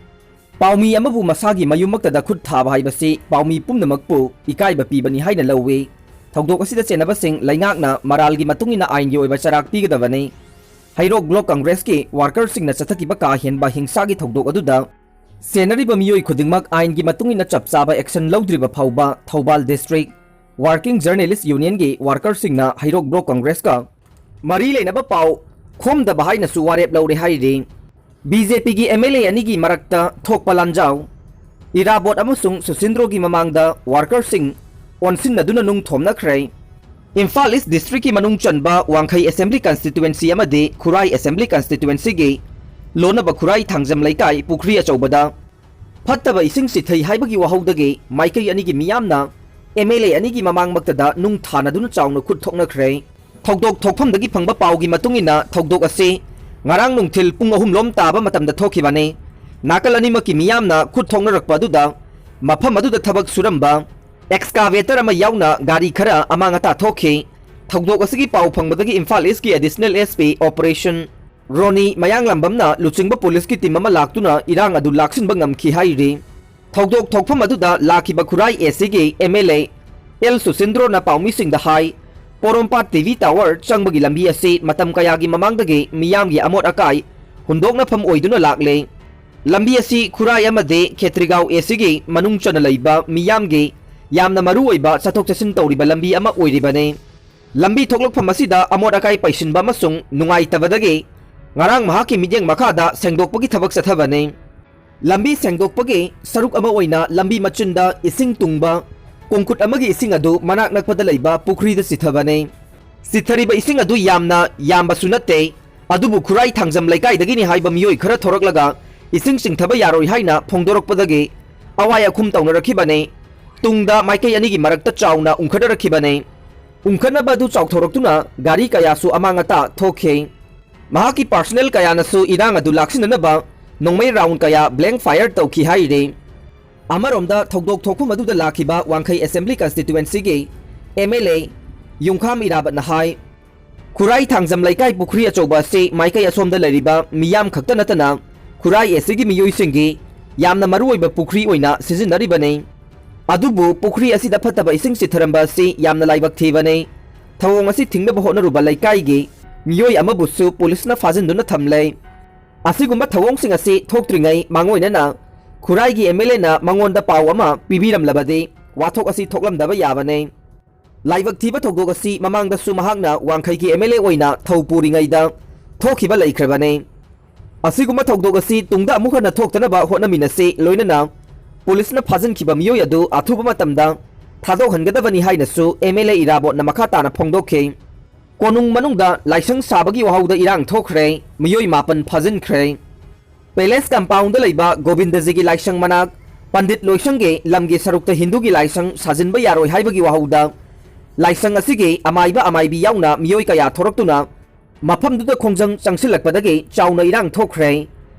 ꯄꯥꯎꯃꯤ ꯑꯃꯕꯨ ꯃꯁꯥꯒꯤ ꯃꯌꯨꯝꯃꯛꯇꯗ ꯈꯨꯠ ꯊꯥꯕ ꯍꯥꯏꯕꯁꯤ ꯄꯥꯎꯃꯤ ꯄꯨꯝꯅꯃꯛꯄꯨ ꯏꯀꯥꯏꯕ ꯄꯤꯕꯅꯤ ꯍꯥꯏꯅ ꯂꯧꯏ꯫ ꯊꯧꯗꯣꯛ ꯑꯁꯤꯗ ꯆꯦꯟꯅꯕꯁꯤꯡ ꯂꯩꯉꯥꯛꯅ ꯃꯔꯥꯜꯒꯤ ꯃꯇꯨꯡ ꯏꯟꯅ ꯑꯥꯏꯟꯒꯤ ꯑꯣꯏꯕ ꯆꯩꯔꯥꯛ ꯄꯤꯒꯗꯕꯅꯤ꯫ ꯍꯩꯔꯣꯛ ꯕ꯭ꯂꯣꯛ ꯀꯪꯒ꯭ꯔꯦꯁꯀꯤ ꯋꯥꯔꯀꯔꯁꯤꯡꯅ ꯆꯠꯊꯈꯤꯕ ꯀꯥ ꯍꯦꯟꯕ ꯍꯤꯡꯁꯥꯒꯤ ꯊꯧꯗꯣꯛ ꯑꯗꯨꯗ ꯆꯦꯟꯅꯔꯤꯕ ꯃꯤꯑꯣꯏ ꯈꯨꯗꯤꯡꯃꯛ ꯑꯥꯏꯟꯒꯤ ꯃꯇꯨꯡ ꯏꯟꯅ ꯆꯞ ꯆꯥꯕ ꯑꯦꯛꯁꯟ ꯂꯧꯗ꯭ꯔꯤꯕ ꯐꯥꯎꯕ ꯊꯧꯕꯥꯜ ꯗꯤꯁꯇ꯭ꯔꯤꯛ ꯋꯥꯔꯀꯤꯡ ꯖꯔꯅꯦꯂꯤꯁ ꯌꯨꯅꯤꯌꯟꯒꯤ ꯋꯥꯔꯀꯔꯁꯤꯡꯅ ꯍꯩꯔꯣꯛ ꯕ꯭ꯂꯣꯛ ꯀꯪꯒ꯭ꯔꯦꯁꯀ ꯃꯔꯤ ꯂꯩꯅꯕ ꯄꯥꯎ ꯈꯣꯝꯗꯕ ꯍꯥꯏꯅꯁꯨ ꯋꯥꯔꯦꯞ ꯂꯧꯔꯦ ꯍꯥꯏꯔꯤ꯫ ꯕꯤ ꯖꯦ ꯄꯤꯒꯤ ꯑꯦꯝ ꯑꯦꯜ ꯑꯦ ꯑꯅꯤꯒꯤ ꯃꯔꯛꯇ ꯊꯣꯛꯄ ꯂꯥꯟꯖꯥꯎ꯫ ꯏꯔꯥꯕꯣꯠ ꯑꯃꯁꯨꯡ ꯁꯨꯁꯤꯟꯗ꯭ꯔꯣꯒꯤ ꯃꯃꯥꯡꯗ ꯋꯥꯔꯀꯔꯁꯤꯡ ꯑꯣꯟꯁꯤꯟꯅꯗꯨꯅ ꯅꯨꯡ ꯊꯣꯝꯅꯈ꯭ꯔꯦ꯫ ꯏꯝꯐꯥꯜ ꯏꯁ ꯗꯤꯁꯇ꯭ꯔꯤꯛꯀꯤ ꯃꯅꯨꯡ ꯆꯟꯕ ꯋꯥꯡꯈꯩ ꯑꯦꯁꯦꯝꯕ꯭ꯂꯤ ꯀꯟꯁꯇꯤꯇ꯭ꯋꯦꯟꯁꯤ ꯑꯃꯗꯤ ꯈꯨꯔꯥꯏ ꯑꯦꯁꯦꯝꯕ꯭ꯂꯤ ꯀꯟꯁꯇꯤꯇ꯭ꯋꯦꯟꯁꯤꯒꯤ ꯂꯣꯟꯅꯕ ꯈꯨꯔꯥꯏ ꯊꯥꯡꯖꯝ ꯂꯩꯀꯥꯏ ꯄꯨꯈ꯭ꯔꯤ ꯑꯆꯧꯕꯗ ꯐꯠꯇꯕ ꯏꯁꯤꯡ ꯆꯤꯊꯩ ꯍꯥꯏꯕꯒꯤ ꯋꯥꯍꯧꯗꯒꯤ ꯃꯥꯏꯀꯩ ꯑꯅꯤꯒꯤ ꯃꯤꯌꯥꯝꯅ ꯑꯦꯝ ꯑꯦꯜ ꯑꯦ ꯑꯅꯤꯒꯤ ꯃꯃꯥꯡꯃꯛꯇꯗ ꯅꯨꯡ ꯊꯥꯅꯗꯨꯅ ꯆꯥꯎꯅ ꯈꯨꯠ ꯊꯣꯛꯅꯈ꯭ꯔꯦ꯫ ꯊꯧꯗꯣꯛ ꯊꯣꯛꯐꯝꯗꯒꯤ ꯐꯪꯕ ꯄꯥꯎꯒꯤ ꯃꯇꯨꯡ ꯏꯟꯅ, ꯊꯧꯗꯣꯛ ꯑꯁꯤ ꯉꯔꯥꯡ ꯅꯨꯡꯊꯤꯜ ꯄꯨꯡ ꯑꯍꯨꯝ ꯂꯣꯝ ꯇꯥꯕ ꯃꯇꯝꯗ ꯊꯣꯛꯈꯤꯕꯅꯤ꯫ ꯅꯥꯀꯜ ꯑꯅꯤꯃꯛꯀꯤ ꯃꯤꯌꯥꯝꯅ ꯈꯨꯠ ꯊꯣꯛꯅꯔꯛꯄ ꯑꯗꯨꯗ ꯃꯐꯝ ꯑꯗꯨꯗ ꯊꯕꯛ ꯁꯨꯔꯝꯕ ꯑꯦꯛꯁꯀꯥꯚꯦꯇꯔ ꯑꯃ ꯌꯥꯎꯅ ꯒꯥꯔꯤ ꯈꯔ ꯑꯃꯥꯡ ꯑꯇꯥ ꯊꯣꯛꯈꯤ꯫ ꯊꯧꯗꯣꯛ ꯑꯁꯤꯒꯤ ꯄꯥꯎ ꯐꯪꯕꯗꯒꯤ ꯏꯝꯐꯥꯜ ꯏꯁꯀꯤ ꯑꯦꯗꯤꯁꯅꯦꯜ ꯑꯦꯁ ꯄꯤ ꯑꯣꯄꯔꯦꯁꯟ ꯔꯣꯅꯤ ꯃꯌꯥꯡꯂꯝꯕꯝꯅ ꯂꯨꯆꯤꯡꯕ ꯄꯨꯂꯤꯁꯀꯤ ꯇꯤꯝ ꯑꯃ ꯂꯥꯛꯇꯨꯅ ꯏꯔꯥꯡ ꯑꯗꯨ ꯂꯥꯛꯁꯤꯟꯕ ꯉꯝꯈꯤ ꯍꯥꯏꯔꯤ꯫ ꯊꯧꯗꯣꯛ ꯊꯣꯛꯐꯝ ꯑꯗꯨꯗ ꯂꯥꯛꯈꯤꯕ ꯈꯨꯔꯥꯏ ꯑꯦ ꯁꯤꯒꯤ ꯑꯦꯝ ꯑꯦꯜ ꯑꯦ ꯑꯦꯜ ꯁꯨꯁꯤꯟꯗ꯭ꯔꯣꯅ ꯄꯥꯎꯃꯤꯁꯤꯡꯗ ꯍꯥꯏ, ꯄꯣꯔꯣꯝꯄꯥꯠ ꯇꯤ ꯚꯤ ꯇꯥꯋꯔ ꯆꯪꯕꯒꯤ ꯂꯝꯕꯤ ꯑꯁꯤ ꯃꯇꯝ ꯀꯌꯥꯒꯤ ꯃꯃꯥꯡꯗꯒꯤ ꯃꯤꯌꯥꯝꯒꯤ ꯑꯃꯣꯠ ꯑꯀꯥꯏ ꯍꯨꯟꯗꯣꯛꯅꯐꯝ ꯑꯣꯏꯗꯨꯅ ꯂꯥꯛꯂꯦ꯫ ꯂꯝꯕꯤ ꯑꯁꯤ ꯈꯨꯔꯥꯏ ꯑꯃꯗꯤ ꯈꯦꯇ꯭ꯔꯤꯒꯥꯎ ꯑꯦ ꯁꯤꯒꯤ ꯃꯅꯨꯡ ꯆꯟꯅ ꯂꯩꯕ ꯃꯤꯌꯥꯝꯒꯤ ꯌꯥꯝꯅ ꯃꯔꯨ ꯑꯣꯏꯕ ꯆꯠꯊꯣꯛ ꯆꯠꯁꯤꯟ ꯇꯧꯔꯤꯕ ꯂꯝꯕꯤ ꯑꯃ ꯑꯣꯏꯔꯤꯕꯅꯤ꯫ ꯂꯝꯕꯤ ꯊꯣꯛꯂꯛꯐꯝ ꯑꯁꯤꯗ ꯑꯃꯣꯠ ꯑꯀꯥꯏ ꯄꯩꯁꯤꯟꯕ ꯑꯃꯁꯨꯡ ꯅꯨꯡꯉꯥꯏꯇꯕꯗꯒꯤ ꯉꯔꯥꯡ ꯃꯍꯥꯛꯀꯤ ꯃꯤꯠꯌꯦꯡ ꯃꯈꯥꯗ ꯁꯦꯡꯗꯣꯛꯄꯒꯤ ꯊꯕꯛ ꯆꯠꯊꯕꯅꯤ꯫ ꯂꯝꯕꯤ ꯁꯦꯡꯗꯣꯛꯄꯒꯤ ꯁꯔꯨꯛ ꯑꯃ ꯑꯣꯏꯅ ꯂꯝꯕꯤ ꯃꯆꯤꯟꯗ ꯏꯁꯤꯡ ꯇꯨꯡꯕ ꯀꯣꯡꯀꯨꯠ ꯑꯃꯒꯤ ꯏꯁꯤꯡ ꯑꯗꯨ ꯃꯅꯥꯛ ꯅꯛꯄꯗ ꯂꯩꯕ ꯄꯨꯈ꯭ꯔꯤꯗ ꯆꯤꯊꯕꯅꯤ꯫ ꯆꯤꯊꯔꯤꯕ ꯏꯁꯤꯡ ꯑꯗꯨ ꯌꯥꯝꯅ ꯌꯥꯝꯕꯁꯨ ꯅꯠꯇꯦ, ꯑꯗꯨꯕꯨ ꯈꯨꯔꯥꯏ ꯊꯥꯡꯖꯝ ꯂꯩꯀꯥꯏꯗꯒꯤꯅꯤ ꯍꯥꯏꯕ ꯃꯤꯑꯣꯏ ꯈꯔ ꯊꯣꯔꯛꯂꯒ ꯏꯁꯤꯡ ꯆꯤꯡꯊꯕ ꯌꯥꯔꯣꯏ ꯍꯥꯏꯅ ꯐꯣꯡꯗꯣꯔꯛꯄꯗꯒꯤ ꯑꯋꯥꯏ ꯑꯈꯨꯝ ꯇꯧꯅꯔꯛꯈꯤꯕꯅꯤ꯫ ꯇꯨꯡꯗ ꯃꯥꯏꯀꯩ ꯑꯅꯤꯒꯤ ꯃꯔꯛꯇ ꯆꯥꯎꯅ ꯎꯪꯈꯠꯅꯔꯛꯈꯤꯕꯅꯤ꯫ ꯎꯪꯈꯠꯅꯕ ꯑꯗꯨ ꯆꯥꯎꯊꯣꯔꯛꯇꯨꯅ ꯒꯥꯔꯤ ꯀꯌꯥꯁꯨ ꯑꯃꯥꯡ ꯑꯇꯥ ꯊꯣꯛꯈꯤ꯫ ꯃꯍꯥꯛꯀꯤ ꯄꯥꯔꯁꯣꯅꯦꯜ ꯀꯌꯥꯅꯁꯨ ꯏꯔꯥꯡ ꯑꯗꯨ ꯂꯥꯛꯁꯤꯟꯅꯅꯕ ꯅꯣꯡꯃꯩ ꯔꯥꯎꯟ ꯀꯌꯥ ꯕ꯭ꯂꯦꯡ ꯐꯥꯌꯔ ꯇꯧꯈꯤ ꯍꯥꯏꯔꯤ꯫ ꯑꯃꯔꯣꯝꯗ ꯊꯧꯗꯣꯛ ꯊꯣꯛꯐꯝ ꯑꯗꯨꯗ ꯂꯥꯛꯈꯤꯕ ꯋꯥꯡꯈꯩ ꯑꯦꯁꯦꯝꯕ꯭ꯂꯤ ꯀꯟꯁꯇꯤꯇ꯭ꯋꯦꯟꯁꯤꯒꯤ ꯑꯦꯝ ꯑꯦꯜ ꯑꯦ ꯌꯨꯝꯈꯥꯝ ꯏꯔꯥꯕꯠꯅ ꯍꯥꯏ, ꯈꯨꯔꯥꯏ ꯊꯥꯡꯖꯝ ꯂꯩꯀꯥꯏ ꯄꯨꯈ꯭ꯔꯤ ꯑꯆꯧꯕ ꯑꯁꯤ ꯃꯥꯏꯀꯩ ꯑꯁꯣꯝꯗ ꯂꯩꯔꯤꯕ ꯃꯤꯌꯥꯝ ꯈꯛꯇ ꯅꯠꯇꯅ ꯈꯨꯔꯥꯏ ꯑꯦ ꯁꯤꯒꯤ ꯃꯤꯑꯣꯏꯁꯤꯡꯒꯤ ꯌꯥꯝꯅ ꯃꯔꯨꯑꯣꯏꯕ ꯄꯨꯈ꯭ꯔꯤ ꯑꯣꯏꯅ ꯁꯤꯖꯤꯟꯅꯔꯤꯕꯅꯤ꯫ ꯑꯗꯨꯕꯨ ꯄꯨꯈ꯭ꯔꯤ ꯑꯁꯤꯗ ꯐꯠꯇꯕ ꯏꯁꯤꯡ ꯆꯤꯊꯔꯝꯕ ꯑꯁꯤ ꯌꯥꯝꯅ ꯂꯥꯏꯕꯛ ꯊꯤꯕꯅꯤ꯫ ꯊꯧꯑꯣꯡ ꯑꯁꯤ ꯊꯤꯡꯅꯕ ꯍꯣꯠꯅꯔꯨꯕ ꯂꯩꯀꯥꯏꯒꯤ ꯃꯤꯑꯣꯏ ꯑꯃꯕꯨꯁꯨ ꯄꯨꯂꯤꯁꯅ ꯐꯥꯖꯤꯟꯗꯨꯅ ꯊꯝꯂꯦ꯫ ꯑꯁꯤꯒꯨꯝꯕ ꯊꯧꯑꯣꯡꯁꯤꯡ ꯑꯁꯤ ꯊꯣꯛꯇ꯭ꯔꯤꯉꯩ ꯃꯥꯡꯑꯣꯏꯅꯅ ꯈꯨꯔꯥꯏꯒꯤ ꯑꯦꯝ ꯑꯦꯜ ꯑꯦꯅ ꯃꯉꯣꯟꯗ ꯄꯥꯎ ꯑꯃ ꯄꯤꯕꯤꯔꯝꯂꯕꯗꯤ ꯋꯥꯊꯣꯛ ꯑꯁꯤ ꯊꯣꯛꯂꯝꯗꯕ ꯌꯥꯕꯅꯤ꯫ ꯂꯥꯏꯕꯛ ꯊꯤꯕ ꯊꯧꯗꯣꯛ ꯑꯁꯤ ꯃꯃꯥꯡꯗꯁꯨ ꯃꯍꯥꯛꯅ ꯋꯥꯡꯈꯩꯒꯤ ꯑꯦꯝ ꯑꯦꯜ ꯑꯦ ꯑꯣꯏꯅ ꯊꯧ ꯄꯨꯔꯤꯉꯩꯗ ꯊꯣꯛꯈꯤꯕ ꯂꯩꯈ꯭ꯔꯕꯅꯤ꯫ ꯑꯁꯤꯒꯨꯝꯕ ꯊꯧꯗꯣꯛ ꯑꯁꯤ ꯇꯨꯡꯗ ꯑꯃꯨꯛ ꯍꯟꯅ ꯊꯣꯛꯇꯅꯕ ꯍꯣꯠꯅꯃꯤꯟꯅꯁꯤ, ꯂꯣꯏꯅꯅ ꯄꯨꯂꯤꯁꯅ ꯐꯥꯖꯤꯟꯈꯤꯕ ꯃꯤꯑꯣꯏ ꯑꯗꯨ ꯑꯊꯨꯕ ꯃꯇꯝꯗ ꯊꯥꯗꯣꯛꯍꯟꯒꯗꯕꯅꯤ ꯍꯥꯏꯅꯁꯨ ꯑꯦꯝ ꯑꯦꯜ ꯑꯦ ꯏꯔꯥꯕꯣꯠꯅ ꯃꯈꯥ ꯇꯥꯅ ꯐꯣꯡꯗꯣꯛꯈꯤ꯫ ꯀꯣꯅꯨꯡ ꯃꯅꯨꯡꯗ ꯂꯥꯏꯁꯪ ꯁꯥꯕꯒꯤ ꯋꯥꯍꯧꯗ ꯏꯔꯥꯡ ꯊꯣꯛꯈ꯭ꯔꯦ, ꯃꯤꯑꯣꯏ ꯃꯥꯄꯟ ꯐꯥꯖꯤꯟꯈ꯭ꯔꯦ꯫ ꯄꯦꯂꯦꯁ ꯀꯝꯄꯥꯎꯟꯗ ꯂꯩꯕ ꯒꯣꯕꯤꯟꯗꯖꯤꯒꯤ ꯂꯥꯏꯁꯪ ꯃꯅꯥꯛ ꯄꯟꯗꯤꯠ ꯂꯣꯏꯁꯪꯒꯤ ꯂꯝꯒꯤ ꯁꯔꯨꯛꯇ ꯍꯤꯟꯗꯨꯒꯤ ꯂꯥꯏꯁꯪ ꯁꯥꯖꯤꯟꯕ ꯌꯥꯔꯣꯏ ꯍꯥꯏꯕꯒꯤ ꯋꯥꯍꯧꯗ ꯂꯥꯏꯁꯪ ꯑꯁꯤꯒꯤ ꯑꯃꯥꯏꯕ ꯑꯃꯥꯏꯕꯤ ꯌꯥꯎꯅ ꯃꯤꯑꯣꯏ ꯀꯌꯥ ꯊꯣꯔꯛꯇꯨꯅ ꯃꯐꯝꯗꯨꯗ ꯈꯣꯡꯖꯪ ꯆꯪꯁꯤꯜꯂꯛꯄꯗꯒꯤ ꯆꯥꯎꯅ ꯏꯔꯥꯡ ꯊꯣꯛꯈ꯭ꯔꯦ꯫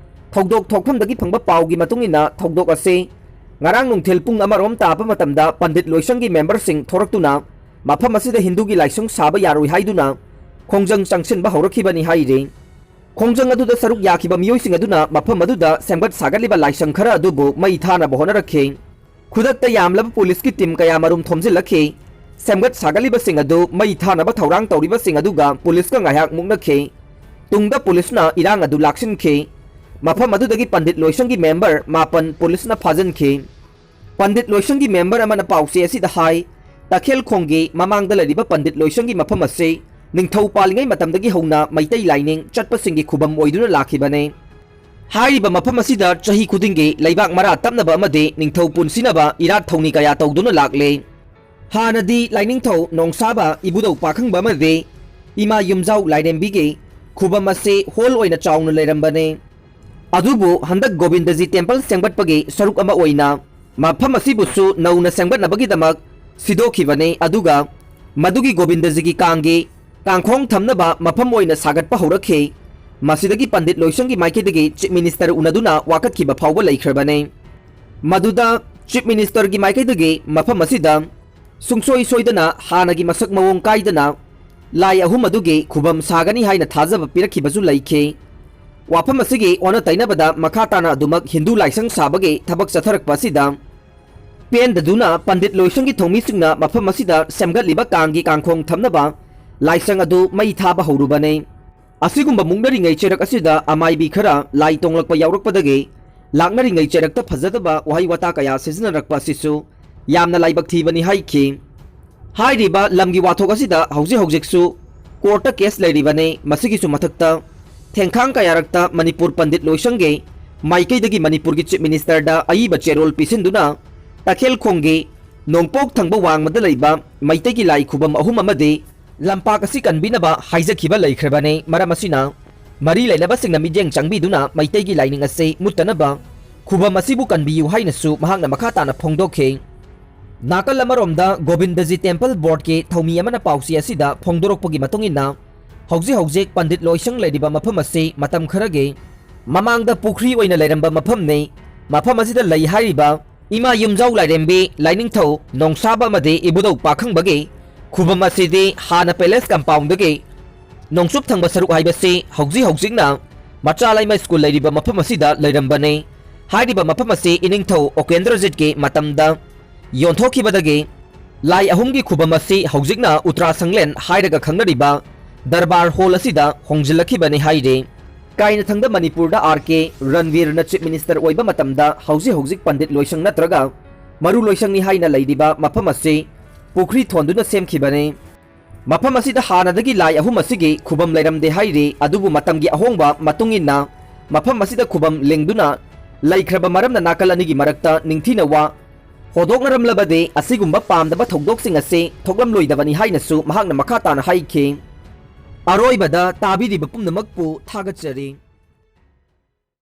ꯊꯧꯗꯣꯛ ꯊꯣꯛꯐꯝꯗꯒꯤ ꯐꯪꯕ ꯄꯥꯎꯒꯤ ꯃꯇꯨꯡ ꯏꯟꯅ, ꯊꯧꯗꯣꯛ ꯑꯁꯤ ꯉꯔꯥꯡ ꯅꯨꯡꯊꯤꯜ ꯄꯨꯡ ꯑꯃꯔꯣꯝ ꯇꯥꯕ ꯃꯇꯝꯗ ꯄꯟꯗꯤꯠ ꯂꯣꯏꯁꯪꯒꯤ ꯃꯦꯝꯕꯔꯁꯤꯡ ꯊꯣꯔꯛꯇꯨꯅ ꯃꯐꯝ ꯑꯁꯤꯗ ꯍꯤꯟꯗꯨꯒꯤ ꯂꯥꯏꯁꯪ ꯁꯥꯕ ꯌꯥꯔꯣꯏ ꯍꯥꯏꯗꯨꯅ ꯈꯣꯡꯖꯪ ꯆꯪꯁꯤꯟꯕ ꯍꯧꯔꯛꯈꯤꯕꯅꯤ ꯍꯥꯏꯔꯤ꯫ ꯈꯣꯡꯖꯪ ꯑꯗꯨꯗ ꯁꯔꯨꯛ ꯌꯥꯈꯤꯕ ꯃꯤꯑꯣꯏꯁꯤꯡ ꯑꯗꯨꯅ ꯃꯐꯝ ꯑꯗꯨꯗ ꯁꯦꯝꯒꯠ ꯁꯥꯒꯠꯂꯤꯕ ꯂꯥꯏꯁꯪ ꯈꯔ ꯑꯗꯨꯕꯨ ꯃꯩ ꯊꯥꯅꯕ ꯍꯣꯠꯅꯔꯛꯈꯤ꯫ ꯈꯨꯗꯛꯇ ꯌꯥꯝꯂꯕ ꯄꯨꯂꯤꯁꯀꯤ ꯇꯤꯝ ꯀꯌꯥꯃꯔꯨꯝ ꯊꯣꯝꯖꯤꯜꯂꯛꯈꯤ꯫ ꯁꯦꯝꯒꯠ ꯁꯥꯒꯠꯂꯤꯕꯁꯤꯡ ꯑꯗꯨ ꯃꯩ ꯊꯥꯅꯕ ꯊꯧꯔꯥꯡ ꯇꯧꯔꯤꯕꯁꯤꯡ ꯑꯗꯨꯒ ꯄꯨꯂꯤꯁꯀ ꯉꯥꯏꯍꯥꯛ ꯃꯨꯛꯅꯈꯤ꯫ ꯇꯨꯡꯗ ꯄꯨꯂꯤꯁꯅ ꯏꯔꯥꯡ ꯑꯗꯨ ꯂꯥꯛꯁꯤꯟꯈꯤ꯫ ꯃꯐꯝ ꯑꯗꯨꯗꯒꯤ ꯄꯟꯗꯤꯠ ꯂꯣꯏꯁꯪꯒꯤ ꯃꯦꯝꯕꯔ ꯃꯥꯄꯟ ꯄꯨꯂꯤꯁꯅ ꯐꯥꯖꯤꯟꯈꯤ꯫ ꯄꯟꯗꯤꯠ ꯂꯣꯏꯁꯪꯒꯤ ꯃꯦꯝꯕꯔ ꯑꯃꯅ ꯄꯥꯎꯆꯦ ꯑꯁꯤꯗ ꯍꯥꯏ, ꯇꯈꯦꯜꯈꯣꯡꯒꯤ ꯃꯃꯥꯡꯗ ꯂꯩꯔꯤꯕ ꯄꯟꯗꯤꯠ ꯂꯣꯏꯁꯪꯒꯤ ꯃꯐꯝ ꯑꯁꯤ ꯅꯤꯡꯊꯧ ꯄꯥꯜꯂꯤꯉꯩ ꯃꯇꯝꯗꯒꯤ ꯍꯧꯅ ꯃꯩꯇꯩ ꯂꯥꯏꯅꯤꯡ ꯆꯠꯄꯁꯤꯡꯒꯤ ꯈꯨꯕꯝ ꯑꯣꯏꯗꯨꯅ ꯂꯥꯛꯈꯤꯕꯅꯤ꯫ ꯍꯥꯏꯔꯤꯕ ꯃꯐꯝ ꯑꯁꯤꯗ ꯆꯍꯤ ꯈꯨꯗꯤꯡꯒꯤ ꯂꯩꯕꯥꯛ ꯃꯔꯥ ꯇꯞꯅꯕ ꯑꯃꯗꯤ ꯅꯤꯡꯊꯧ ꯄꯨꯟꯁꯤꯅꯕ ꯏꯔꯥꯠ ꯊꯧꯅꯤ ꯀꯌꯥ ꯇꯧꯗꯨꯅ ꯂꯥꯛꯂꯤ꯫ ꯍꯥꯟꯅꯗꯤ ꯂꯥꯏꯅꯤꯡꯊꯧ ꯅꯣꯡꯁꯥꯕ, ꯏꯕꯨꯙꯧ ꯄꯥꯈꯪꯕ ꯑꯃꯗꯤ ꯏꯃꯥ ꯌꯨꯝꯖꯥꯎ ꯂꯥꯏꯔꯦꯝꯕꯤꯒꯤ ꯈꯨꯕꯝ ꯑꯁꯤ ꯍꯣꯜ ꯑꯣꯏꯅ ꯆꯥꯎꯅ ꯂꯩꯔꯝꯕꯅꯤ꯫ ꯑꯗꯨꯕꯨ ꯍꯟꯗꯛ ꯒꯣꯕꯤꯟꯗꯖꯤ ꯇꯦꯝꯄꯜ ꯁꯦꯝꯒꯠꯄꯒꯤ ꯁꯔꯨꯛ ꯑꯃ ꯑꯣꯏꯅ ꯃꯐꯝ ꯑꯁꯤꯕꯨꯁꯨ ꯅꯧꯅ ꯁꯦꯝꯒꯠꯅꯕꯒꯤꯗꯃꯛ ꯁꯤꯗꯣꯛꯈꯤꯕꯅꯤ꯫ ꯑꯗꯨꯒ ꯃꯗꯨꯒꯤ ꯒꯣꯕꯤꯟꯗꯖꯤꯒꯤ ꯀꯥꯡꯒꯤ ꯀꯥꯡꯈꯣꯡ ꯊꯝꯅꯕ ꯃꯐꯝ ꯑꯣꯏꯅ ꯁꯥꯒꯠꯄ ꯍꯧꯔꯛꯈꯤ꯫ ꯃꯁꯤꯗꯒꯤ ꯄꯟꯗꯤꯠ ꯂꯣꯏꯁꯪꯒꯤ ꯃꯥꯏꯀꯩꯗꯒꯤ ꯆꯤꯞ ꯃꯤꯅꯤꯁꯇꯔ ꯎꯅꯗꯨꯅ ꯋꯥꯀꯠꯈꯤꯕ ꯐꯥꯎꯕ ꯂꯩꯈ꯭ꯔꯕꯅꯤ꯫ ꯃꯗꯨꯗ ꯆꯤꯞ ꯃꯤꯅꯤꯁꯇꯔꯒꯤ ꯃꯥꯏꯀꯩꯗꯒꯤ ꯃꯐꯝ ꯑꯁꯤꯗ ꯁꯨꯡꯁꯣꯏ ꯁꯣꯏꯗꯅ ꯍꯥꯟꯅꯒꯤ ꯃꯁꯛ ꯃꯑꯣꯡ ꯀꯥꯏꯗꯅ ꯂꯥꯏ ꯑꯍꯨꯝ ꯑꯗꯨꯒꯤ ꯈꯨꯕꯝ ꯁꯥꯒꯅꯤ ꯍꯥꯏꯅ ꯊꯥꯖꯕ ꯄꯤꯔꯛꯈꯤꯕꯁꯨ ꯂꯩꯈꯤ꯫ ꯋꯥꯐꯝ ꯑꯁꯤꯒꯤ ꯑꯣꯟꯅ ꯇꯩꯅꯕꯗ ꯃꯈꯥ ꯇꯥꯅ ꯑꯗꯨꯃꯛ ꯍꯤꯟꯗꯨ ꯂꯥꯏꯁꯪ ꯁꯥꯕꯒꯤ ꯊꯕꯛ ꯆꯠꯊꯔꯛꯄ ꯑꯁꯤꯗ ꯄꯦꯟꯗꯗꯨꯅ ꯄꯟꯗꯤꯠ ꯂꯣꯏꯁꯪꯒꯤ ꯊꯧꯃꯤꯁꯤꯡꯅ ꯃꯐꯝ ꯑꯁꯤꯗ ꯁꯦꯝꯒꯠꯂꯤꯕ ꯀꯥꯡꯒꯤ ꯀꯥꯡꯈꯣꯡ ꯊꯝꯅꯕ ꯂꯥꯏꯁꯪ ꯑꯗꯨ ꯃꯩ ꯊꯥꯕ ꯍꯧꯔꯨꯕꯅꯤ꯫ ꯑꯁꯤꯒꯨꯝꯕ ꯃꯨꯛꯅꯔꯤꯉꯩ ꯆꯩꯔꯛ ꯑꯁꯤꯗ ꯑꯃꯥꯏꯕꯤ ꯈꯔ ꯂꯥꯏ ꯇꯣꯡꯂꯛꯄ ꯌꯥꯎꯔꯛꯄꯗꯒꯤ ꯂꯥꯛꯅꯔꯤꯉꯩ ꯆꯩꯔꯛꯇ ꯐꯖꯗꯕ ꯋꯥꯍꯩ ꯋꯥꯇꯥ ꯀꯌꯥ ꯁꯤꯖꯤꯟꯅꯔꯛꯄ ꯑꯁꯤꯁꯨ ꯌꯥꯝꯅ ꯂꯥꯏꯕꯛ ꯊꯤꯕꯅꯤ ꯍꯥꯏꯈꯤ꯫ ꯍꯥꯏꯔꯤꯕ ꯂꯝꯒꯤ ꯋꯥꯊꯣꯛ ꯑꯁꯤꯗ ꯍꯧꯖꯤꯛ ꯍꯧꯖꯤꯛꯁꯨ ꯀꯣꯔꯠꯇ ꯀꯦꯁ ꯂꯩꯔꯤꯕꯅꯤ꯫ ꯃꯁꯤꯒꯤꯁꯨ ꯃꯊꯛꯇ ꯊꯦꯡꯈꯥꯡ ꯀꯌꯥꯔꯛꯇ ꯃꯅꯤꯄꯨꯔ ꯄꯟꯗꯤꯠ ꯂꯣꯏꯁꯪꯒꯤ ꯃꯥꯏꯀꯩꯗꯒꯤ ꯃꯅꯤꯄꯨꯔꯒꯤ Chief Minister ꯗ ꯑꯏꯕ ꯆꯦꯔꯣꯜ ꯄꯤꯁꯤꯟꯗꯨꯅ ꯇꯈꯦꯜ ꯈꯣꯡꯒꯤ ꯅꯣꯡꯄꯣꯛ ꯊꯪꯕ ꯋꯥꯡꯃꯗ ꯂꯩꯕ ꯃꯩꯇꯩꯒꯤ ꯂꯥꯏ ꯈꯨꯕꯝ ꯑꯍꯨꯝ ꯑꯃꯗꯤ ꯂꯝꯄꯥꯛ ꯑꯁꯤ ꯀꯟꯕꯤꯅꯕ ꯍꯥꯏꯖꯈꯤꯕ ꯂꯩꯈ꯭ꯔꯕꯅꯤ꯫ ꯃꯔꯝ ꯑꯁꯤꯅ ꯃꯔꯤ ꯂꯩꯅꯕꯁꯤꯡꯅ ꯃꯤꯠꯌꯦꯡ ꯆꯪꯕꯤꯗꯨꯅ ꯃꯩꯇꯩꯒꯤ ꯂꯥꯏꯅꯤꯡ ꯑꯁꯤ ꯃꯨꯠꯇꯅꯕ ꯈꯨꯕꯝ ꯑꯁꯤꯕꯨ ꯀꯟꯕꯤꯌꯨ ꯍꯥꯏꯅꯁꯨ ꯃꯍꯥꯛꯅ ꯃꯈꯥ ꯇꯥꯅ ꯐꯣꯡꯗꯣꯛꯈꯤ꯫ ꯅꯥꯀꯜ ꯑꯃꯔꯣꯝꯗ ꯒꯣꯕꯤꯟꯗꯖꯤ Temple Board ꯀꯤ ꯊꯧꯃꯤ ꯑꯃꯅ ꯄꯥꯎꯆꯦ ꯑꯁꯤꯗ ꯐꯣꯡꯗꯣꯔꯛꯄꯒꯤ ꯃꯇꯨꯡ ꯏꯟꯅ, ꯍꯧꯖꯤꯛ ꯍꯧꯖꯤꯛ ꯄꯟꯗꯤꯠ ꯂꯣꯏꯁꯪ ꯂꯩꯔꯤꯕ ꯃꯐꯝ ꯑꯁꯤ ꯃꯇꯝ ꯈꯔꯒꯤ ꯃꯃꯥꯡꯗ ꯄꯨꯈ꯭ꯔꯤ ꯑꯣꯏꯅ ꯂꯩꯔꯝꯕ ꯃꯐꯝꯅꯤ꯫ ꯃꯐꯝ ꯑꯁꯤꯗ ꯂꯩ ꯍꯥꯏꯔꯤꯕ ꯏꯃꯥ ꯌꯨꯝꯖꯥꯎ ꯂꯥꯏꯔꯦꯝꯕꯤ, ꯂꯥꯏꯅꯤꯡꯊꯧ ꯅꯣꯡꯁꯥꯕ ꯑꯃꯗꯤ ꯏꯕꯨꯙꯧ ꯄꯥꯈꯪꯕꯒꯤ ꯈꯨꯕꯝ ꯑꯁꯤꯗꯤ ꯍꯥꯟꯅ palace compound ꯗꯒꯤ ꯅꯣꯡꯆꯨꯞ ꯊꯪꯕ ꯁꯔꯨꯛ ꯍꯥꯏꯕꯁꯤ ꯍꯧꯖꯤꯛ ꯍꯧꯖꯤꯛꯅ ꯃꯆꯥ ꯂꯩꯃ school ꯂꯩꯔꯤꯕ ꯃꯐꯝ ꯑꯁꯤꯗ ꯂꯩꯔꯝꯕꯅꯤ꯫ ꯍꯥꯏꯔꯤꯕ ꯃꯐꯝ ꯑꯁꯤ ꯏꯅꯤꯡꯊꯧ ꯎꯄꯦꯟꯗ꯭ꯔꯖꯤꯠꯀꯤ ꯃꯇꯝꯗ ꯌꯣꯟꯊꯣꯛꯈꯤꯕꯗꯒꯤ ꯂꯥꯏ ꯑꯍꯨꯝꯒꯤ ꯈꯨꯕꯝ ꯑꯁꯤ ꯍꯧꯖꯤꯛꯅ ꯎꯇ꯭ꯔꯥ ꯁꯪꯂꯦꯟ ꯍꯥꯏꯔꯒ ꯈꯪꯅꯔꯤꯕ ꯗꯔꯕꯥꯔ hall ꯑꯁꯤꯗ ꯍꯣꯡꯖꯤꯜꯂꯛꯈꯤꯕꯅꯤ ꯍꯥꯏꯔꯤ꯫ ꯀꯥꯏꯅꯊꯪꯗ ꯃꯅꯤꯄꯨꯔꯗ ꯑꯥꯔ ꯀꯦ ꯔꯟꯕꯤꯔꯅ Chief Minister ꯑꯣꯏꯕ ꯃꯇꯝꯗ ꯍꯧꯖꯤꯛ ꯍꯧꯖꯤꯛ ꯄꯟꯗꯤꯠ ꯂꯣꯏꯁꯪ ꯅꯠꯇ꯭ꯔꯒ ꯃꯔꯨ ꯂꯣꯏꯁꯪꯅꯤ ꯍꯥꯏꯅ ꯂꯩꯔꯤꯕ ꯃꯐꯝ ꯑꯁꯤ ꯄꯨꯈ꯭ꯔꯤ ꯊꯣꯟꯗꯨꯅ ꯁꯦꯝꯈꯤꯕꯅꯤ꯫ ꯃꯐꯝ ꯑꯁꯤꯗ ꯍꯥꯟꯅꯗꯒꯤ ꯂꯥꯏ ꯑꯍꯨꯝ ꯑꯁꯤꯒꯤ ꯈꯨꯕꯝ ꯂꯩꯔꯝꯗꯦ ꯍꯥꯏꯔꯤ, ꯑꯗꯨꯕꯨ ꯃꯇꯝꯒꯤ ꯑꯍꯣꯡꯕ ꯃꯇꯨꯡ ꯏꯟꯅ ꯃꯐꯝ ꯑꯁꯤꯗ ꯈꯨꯕꯝ ꯂꯤꯡꯗꯨꯅ ꯂꯩꯈ꯭ꯔꯕ ꯃꯔꯝꯅ ꯅꯥꯀꯜ ꯑꯅꯤꯒꯤ ꯃꯔꯛꯇ ꯅꯤꯡꯊꯤꯅ ꯋꯥ ꯍꯣꯗꯣꯛꯅꯔꯝꯂꯕꯗꯤ ꯑꯁꯤꯒꯨꯝꯕ ꯄꯥꯝꯗꯕ ꯊꯧꯗꯣꯛꯁꯤꯡ ꯑꯁꯤ ꯊꯣꯛꯂꯝꯂꯣꯏꯗꯕꯅꯤ ꯍꯥꯏꯅꯁꯨ ꯃꯍꯥꯛꯅ ꯃꯈꯥ ꯇꯥꯅ ꯍꯥꯏꯈꯤ꯫ ꯑꯔꯣꯏꯕꯗ ꯇꯥꯕꯤꯔꯤꯕ ꯄꯨꯝꯅꯃꯛꯄꯨ ꯊꯥꯒꯠꯆꯔꯤ꯫